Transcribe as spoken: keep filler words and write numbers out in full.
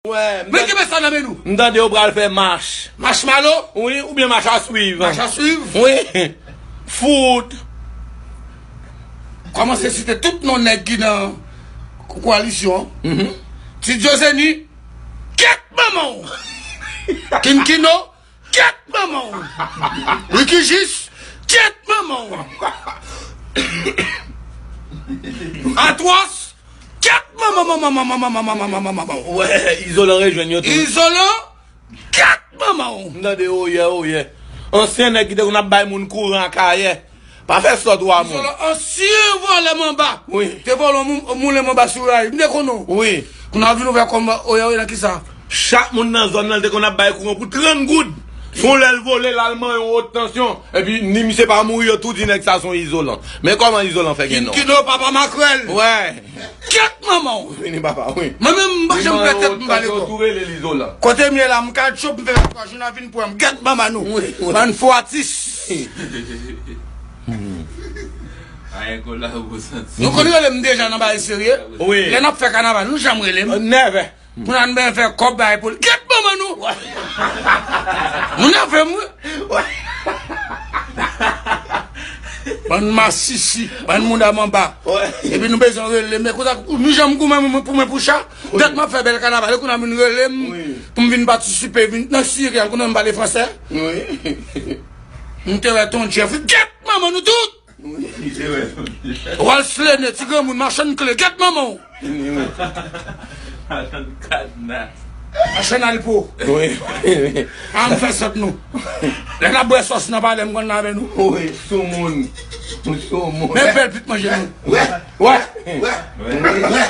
Wè, m Men tande, kenbe sa nan men nou. M tande yo pral fè mach. Mach malo? Wi, oubyen mach a swiv. Mach a swiv? Wi. Fout. Kòmanse site tout non nèg ki nan ko-, koalisyon an. Mhm. Ti Djozeni, kèt manman w! Kinkino, kèt manman w! Ricky Jis, kèt manman w! Atwòs, kèt manman, manman, manman, manman, manman, manman, manman, manman. Wè, Izolan rejwenn yo tou. Izolan, kèt manman w! M tande oyè, oyè. Ansyen nèg ki te konn ap bay moun kouran Akayè. Pa fè sòt ou a moun. Izolan, ansyen vòlè manba. Wi. Te vòlè moun, moulen manba sou ray. M te konnen w. Wi. Kounye a w vin ouvè kòm oyè, oyè nan kisa? Chak moun nan zòn nan, l te konn ap bay kouran pou trant goud. Son lè l vole, l al manyen yon wot tansyon. Epi, ni misye pa mouri, yo tou di nèg sa se yon Izolan. Men kòman Izolan fè gen non? Kinkino, papa makrèl. Wè. Kèt manman w! Vini papa, wi. Mwen menm, m pa janm pè tèt m pale kò. Tou rele l Izolan. Kote m ye la, m ka tchop, m fè twa jou nan vin pran m. Kèt manman nou. Wi, wi. Bann fo atis. Ayen kolabo santi. Nou konn rele m deja nan bagay serye. Wi. Lè n ap fè kanaval, nou janm rele m. Nève. Moun an ben fè kòb bay pou l. Kèt manman nou! Nou nève m, wi. Bann masisi, bann mouda manba. Epi nou bezwen rele, men konsa, nou janm goumen pou mwen pou cha. Dèt m ap fè bèl kanaval, e kounye a moun rele m pou m vin patisipe, vin nan siri, kounye a m pale fransè. M te wè Ton Jeff, kèt manman nou tout! Wi, se vre. Wals Lene, ti granmoun, machann kle, kèt manman w! Machann kadna. Machann alpo. Wi, wi, wi. An fè sòt nou. Lè n ap bwè sòs nan palè, m konn nan avè nou. Wi, soumoun. Soumoun. Men bèl pit manje nou. Wè. Wè. Wè. Wè.